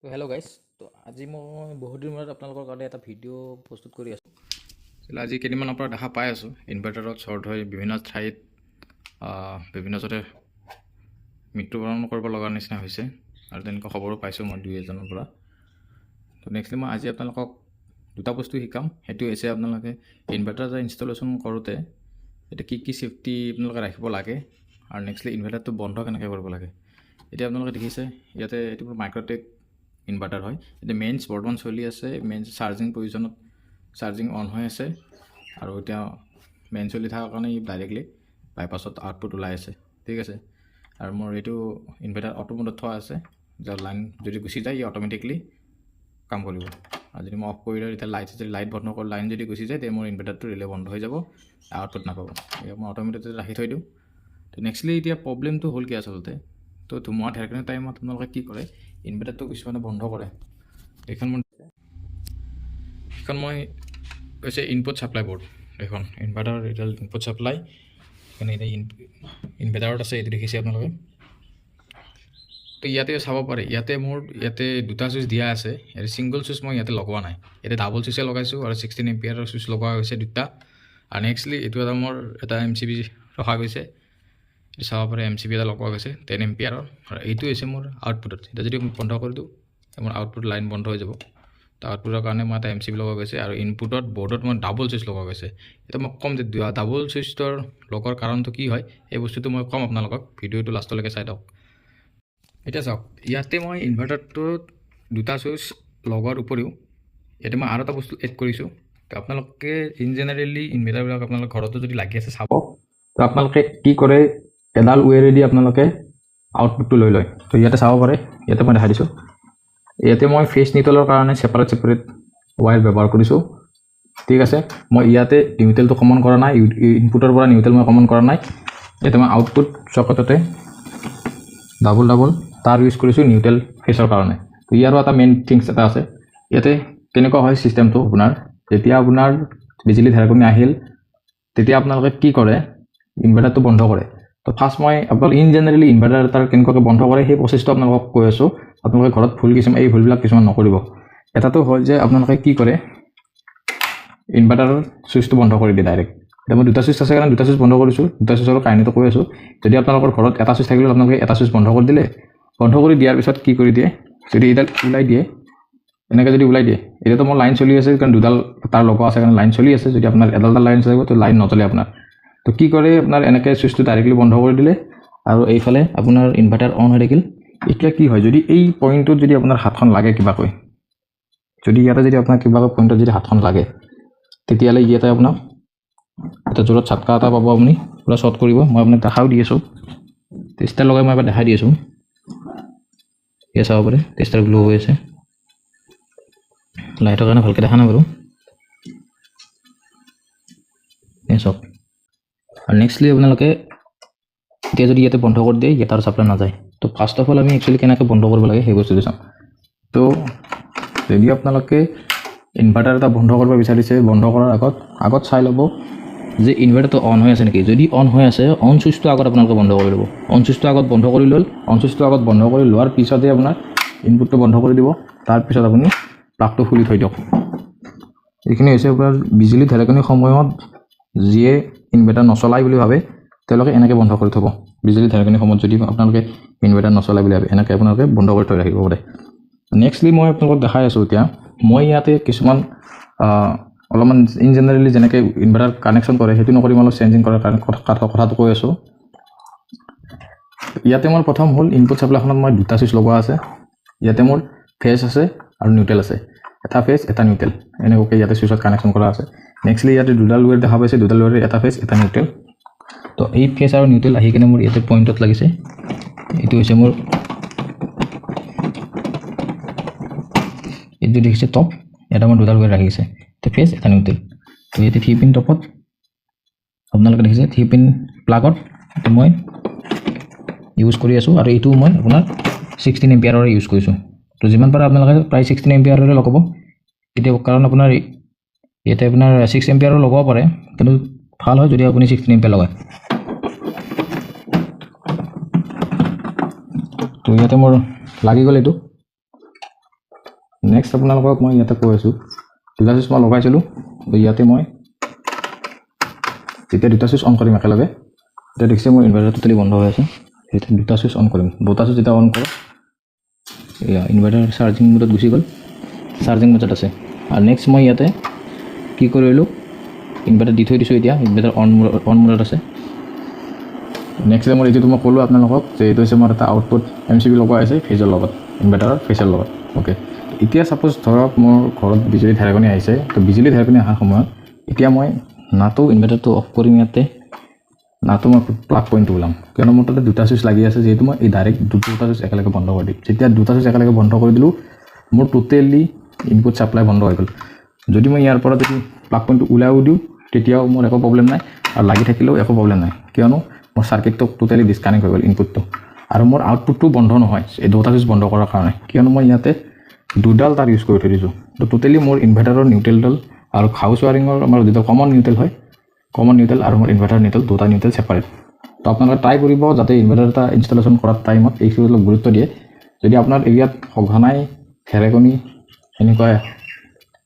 তো hello' guys, তো আজি মই বহুত দিনৰ মূৰত আপোনালোকৰ কাৰণে এটা ভিডিঅ' প্ৰস্তুত কৰি আছোঁ। আজি কেইদিনমানৰ পৰা দেখা পাই আছোঁ, ইনভাৰ্টাৰত শ্বৰ্ট হৈ বিভিন্ন ঠাইত বিভিন্ন য'তে মৃত্যুবৰণ কৰিব লগা নিচিনা হৈছে আৰু তেনেকুৱা খবৰো পাইছোঁ মই দুই এজনৰ পৰা। তো নেক্সটলি মই আজি আপোনালোকক দুটা বস্তু শিকাম। সেইটো হৈছে আপোনালোকে ইনভাৰ্টাৰ এটা ইনষ্টলেশ্যন কৰোঁতে এতিয়া কি কি ছেফটি আপোনালোকে ৰাখিব লাগে আৰু নেক্সটলি ইনভাৰ্টাৰটো বন্ধ কেনেকৈ কৰিব লাগে। এতিয়া আপোনালোকে দেখিছে, ইয়াতে এইটো মাইক্ৰটেক ইনভাৰ্টাৰ হয়। এতিয়া মেইনছ বৰ্তমান চলি আছে, মেইনছ চাৰ্জিং পজিশ্যনত চাৰ্জিং অন হৈ আছে আৰু এতিয়া মেইন চলি থকাৰ কাৰণে ই ডাইৰেক্টলি বাইপাছত আউটপুট ওলাই আছে, ঠিক আছে। আৰু মোৰ এইটো ইনভাৰ্টাৰ অট' মোডত থোৱা আছে, যাৰ লাইন যদি গুচি যায়, ই অট'মেটিকলি কাম কৰিব। আৰু যদি মই অফ কৰি দিওঁ, তেতিয়া লাইট যদি লাইট বন্ধ কৰোঁ, লাইন যদি গুচি যায়, তেতিয়া মোৰ ইনভাৰ্টাৰটো ৰিলে বন্ধ হৈ যাব, আউটপুট নাপাব। এতিয়া মই অট'মেটিকলি ৰাখি থৈ দিওঁ। তো নেক্সটলি এতিয়া প্ৰব্লেমটো হ'ল কি আচলতে, তো ধুমুহা ঢেৰেকনি টাইমত আপোনালোকে কি কৰে? ইনভাৰ্টাৰটো কিছুমানে বন্ধ কৰে। এইখন মই হৈছে ইনপুট ছাপ্লাই বৰ্ড। এইখন ইনভাৰ্টাৰ এতিয়া ইনপুট ছাপ্লাই, সেইকাৰণে এতিয়া ইনভাৰ্টাৰত আছে, এইটো দেখিছে আপোনালোকে। তো ইয়াতে চাব পাৰে, ইয়াতে মোৰ ইয়াতে দুটা চুইচ দিয়া আছে। ইয়াতে ছিংগল চুইচ মই ইয়াতে লগোৱা নাই, ইয়াতে ডাবল চুইচে লগাইছোঁ আৰু 16 এম্পিয়াৰৰ চুইচ লগোৱা হৈছে দুটা। আৰু নেক্সটলি এইটো এটা মোৰ এটা এম চি বি ৰখা গৈছে, এইটো চাব পাৰে, এম চি বি এটা লগোৱা গৈছে 10 এম্পিয়াৰৰ। আৰু এইটো হৈছে মোৰ আউটপুটত। এতিয়া যদি মই বন্ধ কৰি দিওঁ, মোৰ আউটপুট লাইন বন্ধ হৈ যাব। তো আউটপুটৰ কাৰণে মই এটা এম চি বি লগোৱা গৈছে আৰু ইনপুটত বৰ্ডত মই ডাবল চুইচ লগোৱা গৈছে। এতিয়া মই ক'ম যে ডাবল চুইচটোৰ লগোৱাৰ কাৰণটো কি হয়, এই বস্তুটো মই ক'ম আপোনালোকক। ভিডিঅ'টো লাষ্টলৈকে চাই থাকক। এতিয়া চাওক, ইয়াতে মই ইনভাৰ্টাৰটোত দুটা চুইচ লগোৱাৰ উপৰিও ইয়াতে মই আৰু এটা বস্তু এড কৰিছোঁ। তো আপোনালোকে ইন জেনেৰেলি ইনভাৰ্টাৰবিলাক আপোনালোকৰ ঘৰতো যদি লাগি আছে, চাব। তো আপোনালোকে কি কৰে? এডাল ৱেৰেদি আপোনালোকে আউটপুটটো লৈ লয়। তো ইয়াতে চাব পাৰে, ইয়াতে মই দেখাই দিছোঁ। ইয়াতে মই ফেজ নিউট্ৰেলৰ কাৰণে ছেপাৰেট ছেপাৰেট ৱায়াৰ ব্যৱহাৰ কৰিছোঁ, ঠিক আছে। মই ইয়াতে নিউট্ৰেলটো কমন কৰা নাই, ইনপুটৰ পৰা নিউট্ৰেল মই কমন কৰা নাই। ইয়াতে মই আউটপুট চকেটতে ডাবল ডাবল তাৰ ইউজ কৰিছোঁ নিউট্ৰেল ফেচৰ কাৰণে। তো ইয়াৰো এটা মেইন থিংছ এটা আছে। ইয়াতে কেনেকুৱা হয় ছিষ্টেমটো আপোনাৰ, যেতিয়া আপোনাৰ বিজুলী ঢেৰেকনি আহিল, তেতিয়া আপোনালোকে কি কৰে? ইনভাৰ্টাৰটো বন্ধ কৰে। তো ফাৰ্ষ্ট মই আপোনালোক ইন জেনেৰেলি ইনভাৰ্টাৰ এটাৰ কেনেকুৱাকৈ বন্ধ কৰে, সেই প্ৰচেছটো আপোনালোকক কৈ আছোঁ। আপোনালোকে ঘৰত ভুল কিছুমান, এই ভুলবিলাক কিছুমান নকৰিব। এটাটো হ'ল যে আপোনালোকে কি কৰে? ইনভাৰ্টাৰৰ চুইচটো বন্ধ কৰি দিয়ে ডাইৰেক্ট। এতিয়া মই দুটা চুইচ আছে কাৰণে দুটা চুইচ বন্ধ কৰিছোঁ। দুটা চুইচৰ কাহিনীটো কৈ আছোঁ। যদি আপোনালোকৰ ঘৰত এটা চুইচ থাকিলেও আপোনালোকে এটা চুইচ বন্ধ কৰি দিলে, বন্ধ কৰি দিয়াৰ পিছত কি কৰি দিয়ে? যদি এইডাল ওলাই দিয়ে, এনেকৈ যদি ওলাই দিয়ে, এতিয়াতো মোৰ লাইন চলি আছে, কাৰণ দুডাল তাৰ লগোৱা আছে কাৰণে লাইন চলি আছে। যদি আপোনাৰ এডাল এটা লাইন চলিব, তো লাইন নচলে আপোনাৰ। তো কি কৰে আপোনাৰ, এনেকৈ চুইচটো ডাইৰেক্টলি বন্ধ কৰি দিলে আৰু এইফালে আপোনাৰ ইনভাৰ্টাৰ অন হৈ থাকিল। এতিয়া কি হয়? যদি এই পইণ্টটোত যদি আপোনাৰ হাতখন লাগে কিবাকৈ, যদি ইয়াতে যদি আপোনাৰ কিবাকৈ পইণ্টত যদি হাতখন লাগে, তেতিয়াহ'লে ইয়াতে আপোনাক এটা জোৰত চাটকা এটা পাব, আপুনি পূৰা শ্বৰ্ট কৰিব। মই আপোনাক দেখাও দি আছোঁ, টেষ্টাৰ লগাই মই এবাৰ দেখাই দি আছোঁ। এয়া চাব পাৰে, টেষ্টাৰ গ্ল' হৈ আছে। লাইটৰ কাৰণে ভালকৈ দেখা নাই বাৰু। এই চাওক। আৰু নেক্সটলি আপোনালোকে এতিয়া যদি ইয়াতে বন্ধ কৰি দিয়ে, ইয়াত আৰু চাপ্লাই নাযায়। তো ফাৰ্ষ্ট অফ অল আমি একচুৱেলি কেনেকৈ বন্ধ কৰিব লাগে, সেই বস্তুটো চাম। তো যদি আপোনালোকে ইনভাৰ্টাৰ এটা বন্ধ কৰিব বিচাৰিছে, বন্ধ কৰাৰ আগত চাই ল'ব যে ইনভাৰ্টাৰটো অন হৈ আছে নেকি। যদি অন হৈ আছে, অন চুইচটো আগত আপোনালোকে বন্ধ কৰি ল'ব। অন চুইচটো আগত বন্ধ কৰি ল'ল, অন চুইচটো আগত বন্ধ কৰি লোৱাৰ পিছতহে আপোনাৰ ইনপুটটো বন্ধ কৰি দিব। তাৰপিছত আপুনি প্লাগটো খুলি থৈ দিয়ক। এইখিনি হৈছে আপোনাৰ বিজুলী ঢেৰেকনিৰ সময়ত যিয়ে ইনভাৰ্টাৰ নচলায় বুলি ভাবে, তেওঁলোকে এনেকৈ বন্ধ কৰি থ'ব। বিজুলী ঢেৰেকনিৰ সময়ত যদি আপোনালোকে ইনভাৰ্টাৰ নচলায় বুলি ভাবে, এনেকৈ আপোনালোকে বন্ধ কৰি থৈ ৰাখিব পাৰে। নেক্সটলি মই আপোনালোকক দেখাই আছোঁ। এতিয়া মই ইয়াতে কিছুমান অলপমান ইন জেনেৰেলি যেনেকৈ ইনভাৰ্টাৰ কানেকশ্যন কৰে, সেইটো নকৰি মই অলপ চেঞ্জিং কৰাৰ কাৰণে কথাটো কৈ আছোঁ। ইয়াতে মোৰ প্ৰথম হ'ল ইনপুট ছাপ্লাইখনত মই দুটা চুইচ লগোৱা আছে। ইয়াতে মোৰ ফেজ আছে আৰু নিউট্ৰেল আছে, এটা ফেজ, এটা নিউট্ৰেল, এনেকুৱাকৈ ইয়াতে চুইচত কানেকশ্যন কৰা আছে। নেক্সটলি ইয়াতে দুডাল ৱেৰ দেখা পাইছে, দুডাল ৱেৰ, এটা ফেজ, এটা নিউট্ৰেল। তো এই ফেজ আৰু নিউট্ৰেল আহি কিনে মোৰ ইয়াতে পইণ্টত লাগিছে। এইটো হৈছে মোৰ, এইটো দেখিছে টপ, ইয়াতে মোৰ দুডাল ৱেৰ ৰাখিছে, এটা ফেজ, এটা নিউট্ৰেল। তো ইয়াতে থ্ৰী পিন টপত আপোনালোকে দেখিছে, থ্ৰী পিন প্লাগত এইটো মই ইউজ কৰি আছোঁ আৰু এইটো মই আপোনাৰ 16 এম্পিয়াৰৰে ইউজ কৰিছোঁ। তো যিমান পাৰে আপোনালোকে প্ৰায় 16 এম্পিয়াৰৰে লগাব এতিয়া, কাৰণ আপোনাৰ ইয়াতে আপোনাৰ 6 এম্পিয়াৰো লগাব পাৰে, কিন্তু ভাল হয় যদি আপুনি 16 এম্পিয়াৰ লগায়। তো ইয়াতে মোৰ লাগি গ'ল এইটো। নেক্সট আপোনালোকক মই ইয়াতে কৈ আছোঁ, দুটা চুইচ মই লগাইছিলোঁ। ইয়াতে মই যেতিয়া দুটা চুইচ অন কৰিম একেলগে, এতিয়া দেখিছে মোৰ ইনভাৰ্টাৰ টোটেলি বন্ধ হৈ আছে। যেতিয়া দুটা চুইচ অন কৰিম, দুটা চুইচ যেতিয়া অন কৰোঁ, এয়া ইনভাৰ্টাৰ চাৰ্জিং মোডত গুচি গ'ল, চাৰ্জিং মোডত আছে। আৰু নেক্সট মই ইয়াতে কি কৰিলোঁ? ইনভাৰ্টাৰ দি থৈ দিছোঁ। এতিয়া ইনভাৰ্টাৰ অন মোডত আছে। নেক্সট মোৰ এইটো মই ক'লোঁ আপোনালোকক যে এইটো হৈছে মোৰ এটা আউটপুট এম চি বি লগোৱা আছে ফেজৰ লগত, ইনভাৰ্টাৰৰ ফেজৰ লগত। অ'কে, এতিয়া ছাপ'জ ধৰক মোৰ ঘৰত বিজুলী ঢেৰেকনি আহিছে। তো বিজুলী ঢেৰেকনি অহাৰ সময়ত এতিয়া মই নাতো ইনভাৰ্টাৰটো অফ কৰিম ইয়াতে, নাতো মই প্লাগ পইণ্টটো ওলাম, কিয়নো মোৰ তাতে দুটা চুইচ লাগি আছে। যিহেতু মই এই ডাইৰেক্ট দুটা চুইচ একেলগে বন্ধ কৰি দিম। যেতিয়া দুটা চুইচ একেলগে বন্ধ কৰি দিলোঁ, মোৰ টোটেলি ইনপুট ছাপ্লাই বন্ধ হৈ গ'ল। যদি মই ইয়াৰ পৰা যদি প্লাগ পইণ্টটো ওলাইও দিওঁ, তেতিয়াও মোৰ একো প্ৰব্লেম নাই আৰু লাগি থাকিলেও একো প্ৰব্লেম নাই, কিয়নো মোৰ চাৰ্কিটটো টোটেলি ডিছকানেক্ট হৈ গ'ল ইনপুটটো আৰু মোৰ আউটপুটটো বন্ধ নহয় এই দুটা চুইচ বন্ধ কৰাৰ কাৰণে, কিয়নো মই ইয়াতে দুডাল তাঁৰ ইউজ কৰি থৈ দিছোঁ। তো টোটেলি মোৰ ইনভাৰ্টাৰৰ নিউট্ৰেলডাল আৰু হাউচ ৱাৰিঙৰ আমাৰ যিটো কমন নিউট্ৰেল হয়, কমন নিউট্ৰেল আৰু মোৰ ইনভাৰ্টাৰ নিউট্ৰেল, দুটা নিউট্ৰেল ছেপাৰেট। তো আপোনালোকে ট্ৰাই কৰিব যাতে ইনভাৰ্টাৰ এটা ইনষ্টলেশ্যন কৰাৰ টাইমত এইখিনি অলপ গুৰুত্ব দিয়ে। যদি আপোনাৰ এৰিয়াত সঘনাই ঢেৰেকনি এনেকুৱা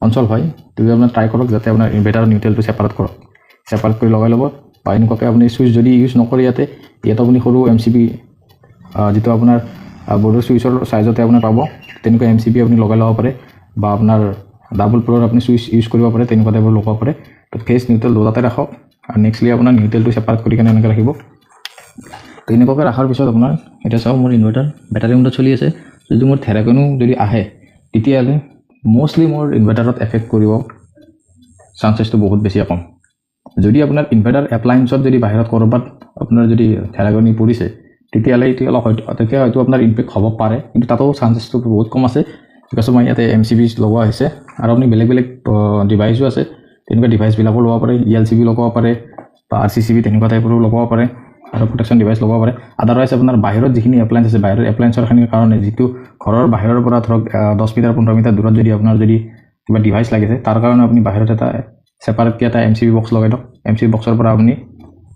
অঞ্চল হয়, তেতিয়া আপোনাৰ ট্ৰাই কৰক যাতে আপোনাৰ ইনভাৰ্টাৰ নিউট্ৰেলটো ছেপাৰেট কৰক, ছেপাৰেট কৰি লগাই ল'ব। বা এনেকুৱাকৈ আপুনি চুইচ যদি ইউজ নকৰে ইয়াতে, ইয়াত আপুনি সৰু এম চি বি, যিটো আপোনাৰ বৰ্ডৰ চুইচৰ চাইজতে আপোনাৰ পাব, তেনেকুৱা এম চি বি আপুনি লগাই ল'ব পাৰে বা আপোনাৰ ডাবল পলৰ আপুনি চুইচ ইউজ কৰিব পাৰে, তেনেকুৱা টাইপৰ লগাব পাৰে। তো ফেজ নিউট্ৰেল দুটাতে ৰাখক আৰু নেক্সটলি আপোনাৰ নিউট্ৰেলটো ছেপাৰেট কৰি কেনে এনেকৈ ৰাখিব। তো এনেকুৱাকৈ ৰখাৰ পিছত আপোনাৰ এতিয়া চাওক, মোৰ ইনভাৰ্টাৰ বেটাৰী মোডত চলি আছে। যদি মোৰ ঢেৰেকনিও যদি আহে, তেতিয়াহ'লে ম'ষ্টলি মোৰ ইনভাৰ্টাৰত এফেক্ট কৰিব চান্সেছটো বহুত বেছি কম। যদি আপোনাৰ ইনভাৰ্টাৰ এপ্লায়েন্সত যদি বাহিৰত ক'ৰবাত আপোনাৰ যদি ঢেৰেকনি পৰিছে, তেতিয়াহ'লে এইটো অলপ হয়তো তেতিয়া হয়তো আপোনাৰ ইম্পেক্ট হ'ব পাৰে, কিন্তু তাতো চান্সেছটো বহুত কম আছে, because মই ইয়াতে এম চি বি লগোৱা হৈছে। আৰু আপুনি বেলেগ বেলেগ ডিভাইচো আছে, তেনেকুৱা ডিভাইচবিলাকো ল'ব পাৰে। ই এল চি বি লগাব পাৰে বা আৰ চি চি বি তেনেকুৱা টাইপৰো লগাব পাৰে আৰু প্ৰটেকশ্যন ডিভাইচ লগাব পাৰে। আদাৰৱাইজ আপোনাৰ বাহিৰত যিখিনি এপ্লায়েন্স আছে, বাহিৰৰ এপ্লায়েন্সৰখিনিৰ কাৰণে যিটো ঘৰৰ বাহিৰৰ পৰা ধৰক 10 মিটাৰ 15 মিটাৰ দূৰত যদি আপোনাৰ যদি কিবা ডিভাইচ লাগিছে, তাৰ কাৰণে আপুনি বাহিৰত এটা ছেপাৰেটকৈ এটা এম চি বি বক্স লগাই দিয়ক। এম চি বি বক্সৰ পৰা আপুনি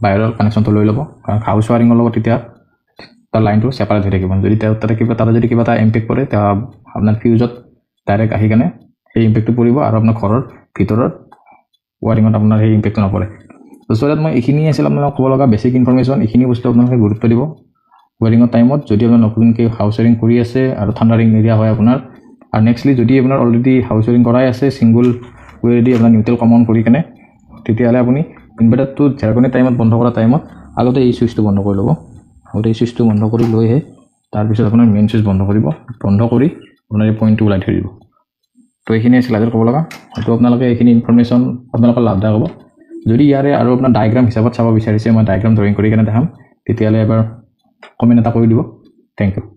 বাহিৰৰ কানেকশ্যনটো লৈ ল'ব, কাৰণ হাউচ ৱাৰিঙৰ লগত তেতিয়া তাৰ লাইনটো ছেপাৰেট হৈ থাকিব। যদি তেওঁ তাতে যদি কিবা এটা ইম্পেক্ট পৰে, তেতিয়া আপোনাৰ ফিউজত ডাইৰেক্ট আহি কেনে সেই ইম্পেক্টটো পৰিব আৰু আপোনাৰ ঘৰৰ ভিতৰত ৱাৰিঙত আপোনাৰ সেই ইম্পেক্টটো নপৰে। তো চ' মই এইখিনিয়ে আছিল আপোনালোক ক'ব লগা বেছিক ইনফৰমেশ্যন। এইখিনি বস্তু আপোনালোকে গুৰুত্ব দিব ৱাৰিঙৰ টাইমত, যদি আপোনাৰ নতুনকৈ হাউচ ৱাৰিং কৰি আছে আৰু থাণ্ডাৰিং এৰিয়া হয় আপোনাৰ। আৰু নেক্সটলি যদি আপোনাৰ অলৰেডি হাউচ ৱাৰিং কৰাই আছে ছিংগল ৱেৰেদি আপোনাৰ নিউট্ৰেল কমন কৰি কেনে, তেতিয়াহ'লে আপুনি ইনভাৰ্টাৰটো ঢেৰেকনি টাইমত বন্ধ কৰা টাইমত আগতে এই চুইচটো বন্ধ কৰি ল'ব। আগতে এই চুইচটো বন্ধ কৰি লৈহে তাৰপিছত আপোনাৰ মেইন চুইচ বন্ধ কৰিব। বন্ধ কৰি আপোনাৰ এই পইণ্টটো ওলাই থৈ দিব। তো এইখিনি আছিল আজিৰ ক'ব লগা। হয়তো আপোনালোকে এইখিনি ইনফৰমেশ্যন আপোনালোকৰ লাভদায়ক হ'ব। যদি ইয়াৰে আৰু আপোনাৰ ডায়েগ্ৰাম হিচাপত চাব বিচাৰিছে, মই ডায়েগ্ৰাম ড্ৰয়িং কৰি কেনে দেখাম, তেতিয়াহ'লে এবাৰ কমেণ্ট এটা কৰি দিব। Thank U.